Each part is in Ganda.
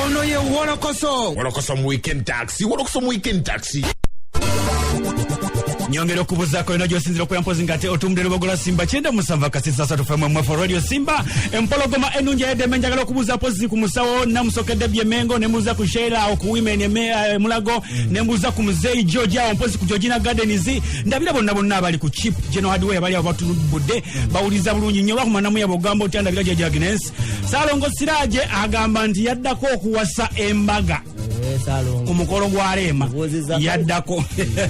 Ono ye Wolokoso. Wolokoso mu weekend taxi, Wolokoso mu weekend taxi. Nyongera okubuzaako yona gyosinzira okuya, mpozi nga ate otumbudde Lubogola Simba 97.3 FM MF Radio Simba, empologoma ennungi ey'eddembe. Njagala okubuuza mpozi ku musawo namusokedde byemengo, nembuuza ku Sheila awo ku women Mulago, nembuuza ku muzeeyi George awo mpozi ku Georgina Gardens. Ndabira bonna bonna abali ku Chip General Hardware, bali awo batubudde, bawuliriza bulungi nnyo. Lwakuma namuyaba ogamba otya? Ndabira Jeje Agnes Saalongo Siraje agamba nti yaddako okuwasa embaga ku mukolo gwa Leema. Obuuzizza- Yaddako.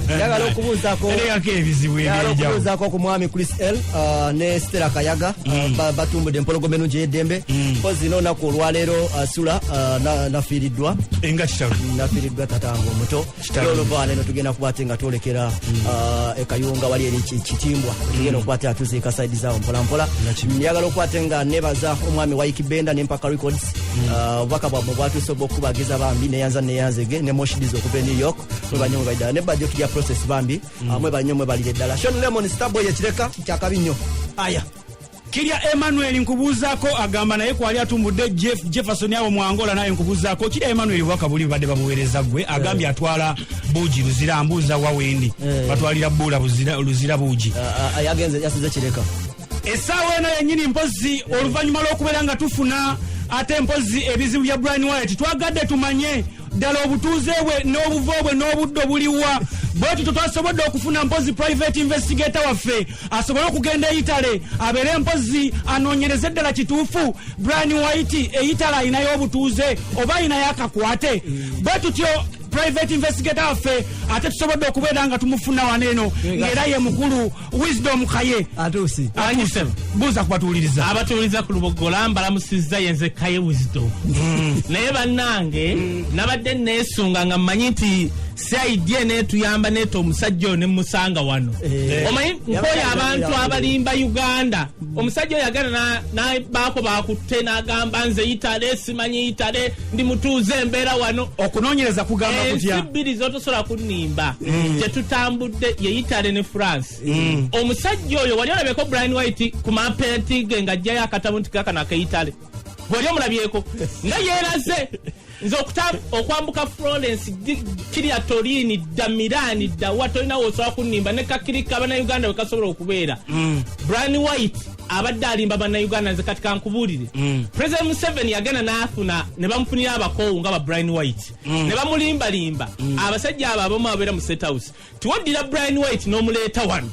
Njagala okubuuzaako Erekako ebizibu Njagala ebyenjawulo. okubuuzaako ku mwami Chris L ne Stella Kayaga, batumbudde empologoma ennungi ey'eddembe. Mpozi n'olunaku olwaleero, Sula, nafiiriddwa. Enga kitalo. Nafiiriddwa tatange omuto. Kitalo. Era oluvaana eno tugenda kuba ate nga twolekera e Kayunga, wali eri Kitimbwa, tugenda okuba ate atuziika side zaawo mpolampola. Njagala okuba ate nga nebaza omwami wa Ikibenda n'Empaka Records. Obubaka bwammwe bwatuuse obwokubagiza bambi, neyanza neyanzege ne Moshidiz okuva e New York. Mwebale nnyo, mwebalire ddala. Ne Bajjo kirya process bambi. Mwebale nnyo, mwebalire ddala. Shon Lemon Starboy ekireka kyakabi nnyo aya. Kirya Emmanuel nkubuuzaako, agamba naye kwali atumbudde. Jeff Jefferson awo mu Angola naye nkubuuzaako. Kirya Emmanuel, obubaka buli bubadde babuweereza gwe, agambye atwala buugi Luzira, mbuuza wa wendi batwalira buula Luzira buugi. Yagenze yasize kireka. Essaawa eno yennyini, mpozi oluvannyuma lw'okubeera nga tufuna ate mpozi ebizibu bya Brian White, twagadde tumanye ddala obutuuze bwe n'obuvo bwe n'obuddo buliwa. Bwe tutyo twasobodde okufuna mpozi private investigator waffe asobole okugenda e Italy, abeere mpozi anoonyereze ddala kituufu Brian White e Italy ayinayo obutuuze oba ayinayo akakwate. Bwe tutyo private investigator waffe ate tusobodde okubeera nga tumufuna wano eno, ng'era ye mukulu Wisdom Kaye. Atuuse. Atuuse, buuza kubatuwuliriza. Abatuuliza ku Lubogola mbalamusizza, yenze Kaye Wisdom. Naye bannange, nabadde neesunga nga mmanyi nti CID eneetuyamba neeta omusajja oyo nemusanga wano. Omanyi nkooyo abantu abalimba Uganda. Omusajja oyo agenda nabaako bakutte n'agamba, "Nze Italy, simanyi Italy, ndi mutuuze, embeera wano." Okunoonyereza kugamba Ensi kutya? bbiri zotosobola kunnimba gyetutambudde ye Italy ne France. Omusajja oyo wali olabyeko Brian White ku mapenti ge ng'ajjayo akatabo nti kakano akeitale? Wali omulabyeko nga yeeraze nze okwambuka Florence, kirya Torini dda, Milani dda, wa tolina wosobola kunnimba ne kakirika Bannayuganda bwe kasobola okubeera. Brian White abadde alimba Bannayuganda. Nze kati kankubuulire, President Museveni yagenda n'afuna ne bamufunira abakoowu nga ba Brian White ne bamulimbalimba. Abasajja abo abamu ababeera mu State House, tiwoddira Brian White n'omuleeta wano,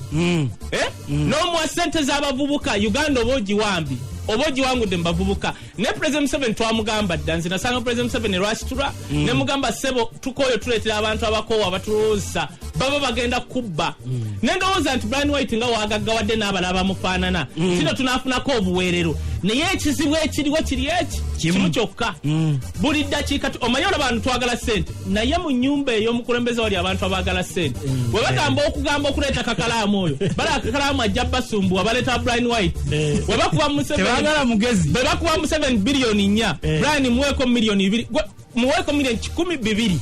eh? N'omuwa sente z'abavubuka, Uganda oba ogiwambi oba ogiwangudde mu bavubuka. Naye President Museveni twamugamba dda. Nze nasanga President Museveni lwakitula ne mugamba, "Ssebo, tukooyo tuleetera abantu abakoowa abatulowooza baba bagenda kubba." Ne ndowooza nti Brian White nga wagaggawadde n'abalala bamufaanana, kino tunaafunako obuweerero. Naye ekizibu ekiriwo kiri eki kimu kyokka: buli ddakiika omanyi olaba abantu twagala ssente, naye mu nnyumba ey'omukulembeze wali abantu abaagala ssente bwe bagamba okugamba okuleeta kakalaamu oyo, bala kakalaamu ajja basumbuwa, baleeta Brian White. Bwe bakuba Museveni Tebaagala mugezi. Bwe bakuba Museveni 4 biliyoni, Brian muweeko miliyoni 2, muweeko miliyoni 200,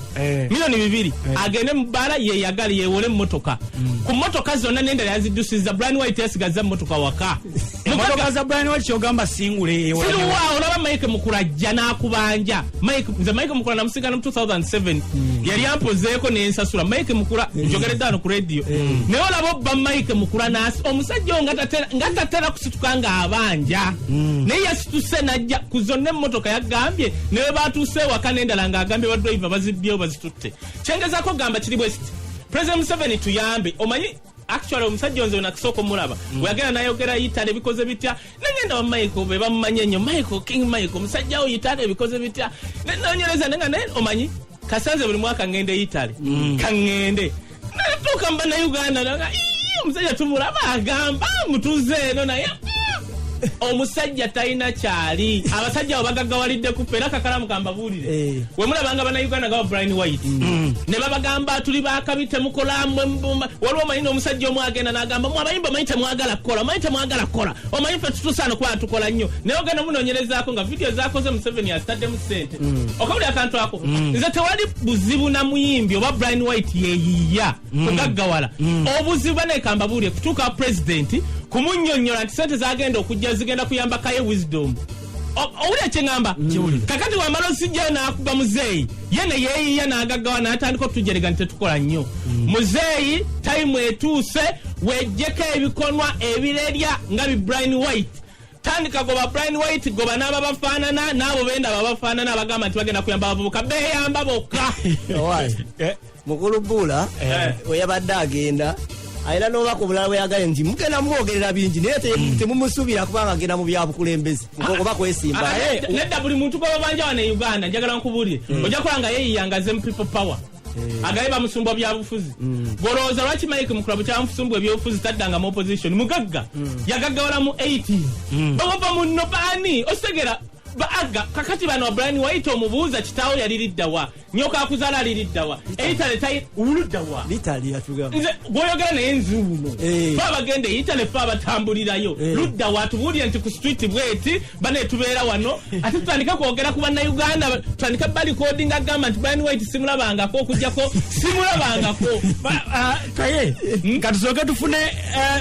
miliyoni 2, agende mu bbaala yeyagale, yewole emmotoka ku mmotoka zonna n'endala yaziddusiza. Brian White yasigaza mmotoka waka. Emotoka za Brian White kyogamba singule. Siruwa olaba Mike Mukula ajja n'akubanja. Mike, nze Mike Mukula namusigana mu 2007, yali ampozeeko nensasula. Mike Mukula njogeredde wano ku radio, naye olaba obba Mike Mukula nasi omusajja oyo nga tatera kusituka ng'abanja, naye yasituse najja ku zonna emmotoka yagambye naye batuuse ewaka n'endala ng'agambye badriver bazibbyewo bazitutte. Kyengezaako kugamba kiri bwe kiti: President Museveni tuyambe. Omanyi actually omusajja nze nakusooka omulaba weyagenda nayogera Italy bikoze bitya, nengenda wa Michael be bamumanyi ennyo, Michael King Michael, omusajja wo Italy ebikoze bitya, nenonyereza nenga. Naye omanyi kasanze buli mwaka ngenda e Italy, kaŋŋende natuuka mu Bannayuganda nga, "Ii, omusajja tumulaba agamba mutuze eno," naye omusajja talina kyali. Abasajja abo bagaggawalidde kufa. Era kakalamu kambabuulire, we mulabanga Bannayuganda nga ba Brian White ne babagamba tuli bakabi, temukola mmwe waliwo omanyi n'omusajja omu agenda n'agamba, "Mwe abayimba omanyi temwagala kukola, omanyi temwagala kukola, omanyi ffe tutusaana okuba tukola nnyo." Naye ogenda munoonyerezaako nga vidiyo zakoze Museveni azitaddemu ssente. Okabuli akantu ako, nze tewali buzibu na muyimbi oba Brian White yeyiya kugaggawala. Obuzibu banekambabuulire kutuuka pulezidenti kumunnyonnyola nti sente zagenda okujja zigenda kuyamba Kaye Wisdom. Owulira kyeŋŋamba? Kakati wamala osijjayo n'akuba muzeeyi, ye ne yeeyiya n'agaggawa n'atandika otujerega nti tetukola nnyo. Muzeeyi, time etuuse wejjeko ebikonwa ebirerya nga bi Brian White. Tandika goba Brian White, goba n'ababafaanana n'abo benda babafaanana abagamba nti bagenda kuyamba abavubuka, beeyamba bokka. Owaaye. Mukulu Buula we yabadde agenda alina n'obubaka obulala bwe yagambye nti mugenda mumwogerera bingi, naye temumusuubira kubanga agenda mu byabukulembeze oba kwesimba. Nedda, buli muntu gwebabanja wano e Uganda, njagala nkubuulire, ojja kuba nga yeeyiyanga ze mu People Power, agaye bamusumbwa byabufuzi. Golowooza lwaki Mike Mukula bukyamufusumbwa ebyobufuzi taddanga mu opposition? Mugagga, yagaggawala mu 80s, bawava mu nobaani okitegera baaga. Kakati bano Brian White omubuuza kitaawo yali liddawa, nyoka akuzaala ali liddawa, eitale tayi wuluddawa? Litali yatugamba. Nze gwoyogera naye nzuuno. Fe abagenda eyitale, fe abatambulirayo, ludda watubuulire nti ku street bweti bane tubeera wano, ate tutandike kwogera ku Bannayuganda, tutandike balikodinga agamba nti Brian White simulabangako, okugjako simulabangako. Kaye katusooke tufune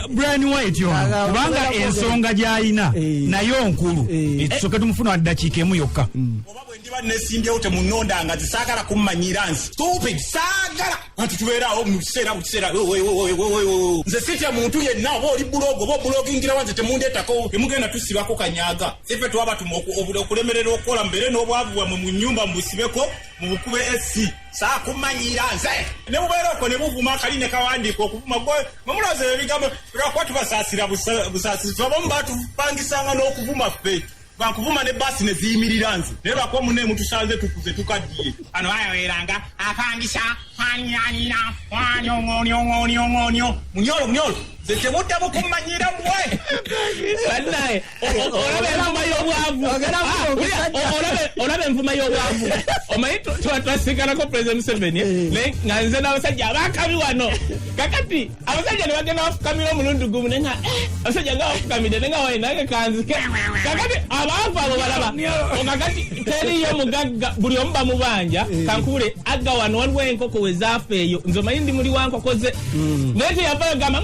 Brian White ono, kubanga ensonga gy'alina nayo nkulu. Tusooke tumufune wadde dakiika emu yokka. Oba bwe ndiba nesimbyewo temunondanga, nti saagala kummanyira, nsi stupid, saagala anti tubeeraawo mu kiseera mu kiseera. We, we, we, we, we, we. Nze sitya muntu yenna, oba oli blog oba obulogingira, nze temundeetako, temugenda tusibako kanyaga. Sife twabatuma okulemerera okukola, mubeere n'obwavu bwammwe mu nnyumba, mubusibeko mubukube esi. Saakumanyira nze ne bubeera okwo ne buvuma akali ne kawandiika okuvuma gwe mwemuloza ebigambo, lwakuba tubasaasira busaasizi. Abamu batupangisanga n'okuvuma, ffe bakuvuma ne baasi ne ziyimirira. Nze naye lwakuba munne mutusanze tukuze tukaddiye. Ano ayoweranga apangisa anyanina anyongonyongonyongonyo munyolo munyolo, nze temuddamu kummanyira mmwe. Bannaye, olaba envuma y'obwavu. Olaba envuma y'obwavu. Omanyi twasikanako President Museveni, naye nga nze n'abasajja abakabi wano. Kakati abasajja ne bagenda bafukamira omulundi gumu, naye nga abasajja nga bafukamidde, naye nga wayi nange kanzike. Kakati abaavu abo balaba kakati teriyo mugagga, buli omu bamubanja. Kankubule agga wano waliwo enkoko we zaafa eyo, nze omanyi ndi muli wa nkoko ze, naye teyavayo gamba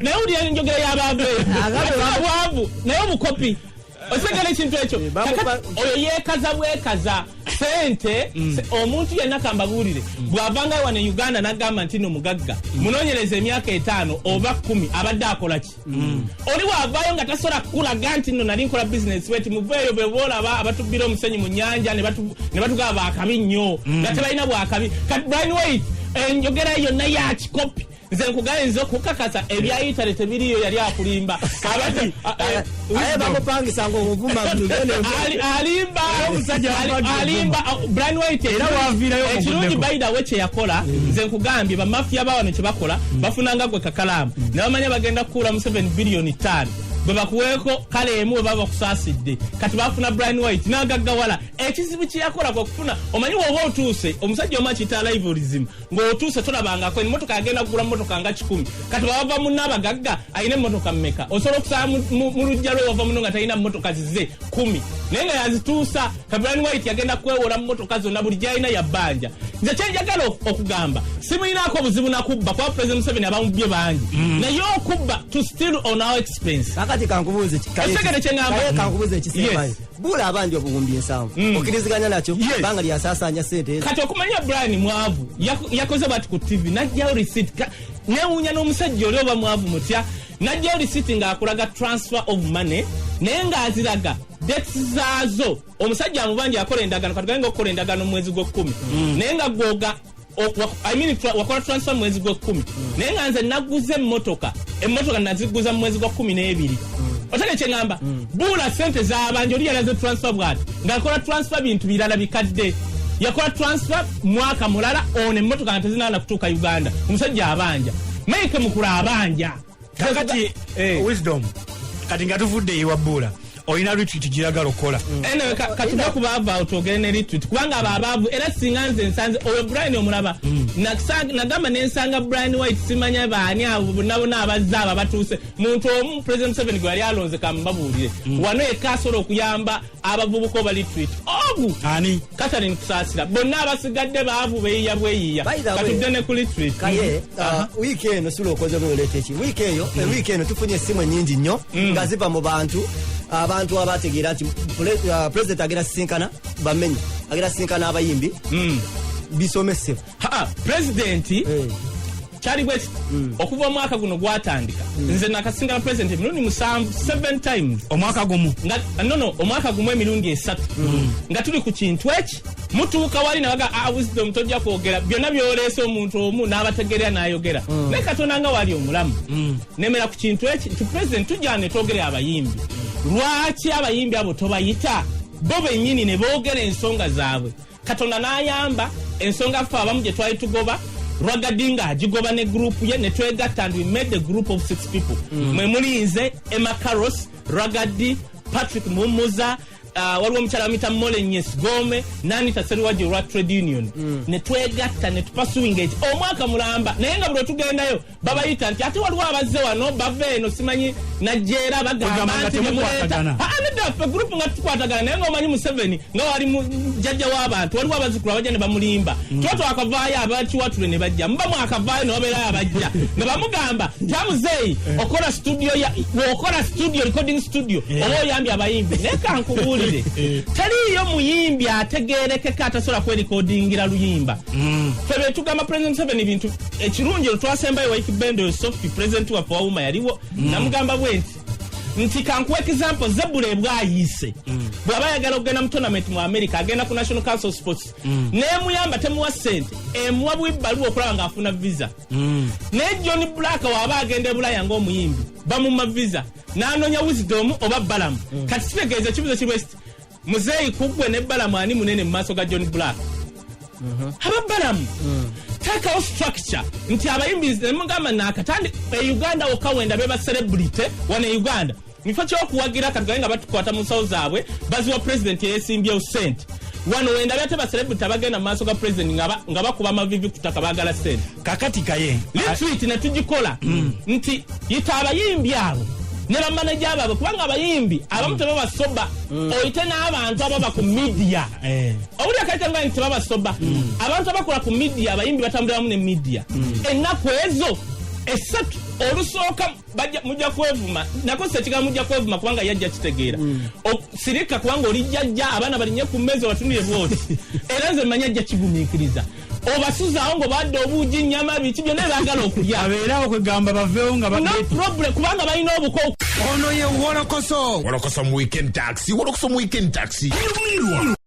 naye wulira enjogera y'abaavu eyo. Ate obwavu naye obukopi osegera ekintu ekyo. Kakati oyo yeekaza bwekaza sente. Omuntu yenna kambabuulire, bw'avangayo wano e Uganda n'agamba nti no mugagga, munoonyereza emyaka 5 oba 10 abadde akola ki. Oli bw'avaayo nga tasobola kukulaga nti nno nali nkola bizinesi bweti, muveeyo. Bwe boolaba abatubbira omusenyu mu nnyanja ne batugaba bakabi nnyo nga tebalina bwakabi. Kati Brian White enjogera yonna ya kikopi. Nze nkugaye, nze okukakasa ebyayitale tebiriyo, yali akulimba. Abadde Aye bamupangisa nga omuvuma. Alimba. Omusajja bamupangisa. Alimba. Brian White Era waviirayo ekirungi omuguddeko. by the way kye yakola, nze nkugambye, bamafiya bawano kye bakola, bafunanga gwe kakalaamu ne bamanya bagenda kukuula mu 7 biliyoni 5 bwe bakuweeko kale emu bwe baba bakusaasidde. Kati bafuna Brian White n'agaggawala. Ekizibu kye yakola kwe kufuna, omanyi woba otuuse omusajja omu akiyita arrivalism, ng'otuuse tolabangako emmotoka, yagenda kugula mmotoka nga 100. Kati bwabava munno abagagga alina emmotoka mmeka? Osobola okusaba mu luggya lwe wava muno nga talina mmotoka zize 10, naye nga yazituusa. Ka Brian White yagenda kwewola mmotoka zonna, buli gyalina ya bbanja. Nze kyenjagala okugamba, simuyinaako obuzibu nakubba, kuba President Museveni abamubye bangi, naye okubba to steal on our expense. Kakati kankubuuze Ekigere kye ŋŋamba. Kaye kankubuuze ekisembayo. Yes. Buula abanja 70,000, okkiriziganya nakyo? Yes. Banga lyasaasaanya sente ezo. Kati okumanya Brian mwavu, yakoze bati ku TV najjayo receipt. Newuunya n'omusajja oli oba mwavu mutya, najjayo receipt ng'akulaga transfer of money, naye ng'aziraga dates zaazo. Omusajja amubanja yakola endagaano, katugambe nga okukola endagaano mu mwezi gw'ekkumi, naye nga gwoga I mean, wakola transfer mu mwezi gw'ekkumi, naye nga nze naguze emmotoka naziguza mu mwezi gwa 12. Otege kyeŋŋamba, buula sente zabanja oli yalaze transfer bwati ng'akola transfer bintu birala bikadde, yakola transfer mwaka mulala, ono emmotoka nga tezinala kutuuka Uganda. Omusajja abanja, Mike Mukula abanja. Kakati Wisdom, kati nga tuvudde ewa Buula, olina retreat gyeyagala okukola. Anyway, katuve ku baavu awo twogere ne retreat, kubanga abo abaavu era singa nze nsanze oyo Brian omulaba. Nagamba nensanga Brian White, simanya baani abo bonna bonna abazze abo abatuuse. Muntu omu President Museveni gwe yali alonze, kambabuulire, wano yekka asobola okuyamba abavubuka oba retreat ogu. Ani? Catherine Kusaasira. Bonna abasigadde baavu, beeyiya bweyiya. By the way, Katudde ne ku retreat. Kaye, wiiki eno sula okoze muleeta eki wiiki eyo, wiiki eno tufunye essimu ennyingi nnyo nga ziva mu bantu. Abantu abategeera nti president agenda sisinkana bamenye, agenda sisinkana abayimbi, bisomesebwa. Haa, pulezidenti kyali bwe kiti okuva omwaka guno gwatandika, nze nakasingana pulezidenti emirundi 7, 7 times. Omwaka gumu? Nga no, omwaka gumu emirundi 3, nga tuli ku kintu eki. Mutuuka wali nabaga, "Ah, Wisdom, tojja kwogera byonna byoleese." Omuntu omu n'abategerera n'ayogera, naye Katonda nga wali omulamu, nemera ku kintu eki nti pulezidenti tujja ne twogera abayimbi. Lwaki abayimbi abo tobayita bo bennyini ne boogera ensonga zaabwe? Katonda n'ayamba, ensonga ffe abamu gye twali tugoba, Ragga Dee nga agigoba ne group ye, ne twegatta and we made a group of six people. Mwe mulinze Emma Carlos, Ragga Dee, Patrick Mumuza, waliwo omukyala bamuyita Molenyes Gome, Nanita Seruwaji olwa trade union, ne twegatta ne tupursuinga eki omwaka mulamba. Naye nga buli wetugendayo babayita nti ate waliwo abazze wano bava eno, simanyi najjeera bagamba Kugamba nga nti bemuleeta. temukwatagana. Ah, nedda, ffe group nga tukwatagana, naye nga omanyi Museveni nga wali jjajja w'abantu, waliwo abazzukulu abajja ne bamulimba. Tuba twakavaayo, abakiwatule ne bajja, muba mwakavaayo ne wabeerayo abajja nga bamugamba tamuzeeyi okola studio ya okola studio, recording studio, oba oyambye abayimbi. Naye kankubuulire, teriiyo muyimbi ategerekeka atasobola kwerikodingira luyimba. Ffe betugamba President Museveni bintu ekirungi olutwasembayo Ykee Benda oyo Sophie, president waffe wawuma yaliwo, namugamba bwe nti kankuwa example, Zebula ebwayiise bw'aba ayagala okugenda mu tournament mu America, agenda ku National Council of Sports nemuyamba, temuwa sente, emuwa bwibbaluwa okulaba ng'afuna visa. Naye John Black waaba agenda e Bulaya ng'omuyimbi, bamuma visa n'anoonya Wisdom oba Balamu. Kati kitegeeza ekibuzo kiri kiti, muzeeyi, kuggwe ne Balamu ani munene mu maaso ga John Black? Aba Balamu. Teekawo structure nti abayimbi nemugamba nakatandi e Uganda wokka wenda beba celebrity wano e Uganda, mufo kyokuwagira katugaye nga batukwata mu nsawo zaabwe baziwa president eyesimbyewo sente. Wano wendabye ate ba celebrity abagenda mu maaso ga president nga bakuba amavivi ku ttaka baagala sente. Kakati kaye Retreat ne tugikola nti yita abayimbi abo ne bamaneja baabwe, kubanga abayimbi abamu tebabasoba, oyite n'abantu ababa ku media. Obuli akaita nga nti tebabasoba, abantu abakola ku media, abayimbi batambuliramu ne media. Ennaku ezo 3 olusooka mujja kwevuma, nakozesa ekigambo mujja kwevuma kubanga yajja kitegeera. Sirika kubanga oli jjajja, abaana balinye ku mmeeza obatunire bwoti, era nze mmanyi ajja kigumiikiriza. Obasuzaawo ng'obadde obuugi, nyama, biki byonna ebaagala okulya. Abeerawo kwegamba baveewo nga No problem, kubanga balina obuko. Ono ye Wolokoso. Wolokoso mu Weekend Taxi, Wolokoso mu Weekend Taxi. Nyumirwa.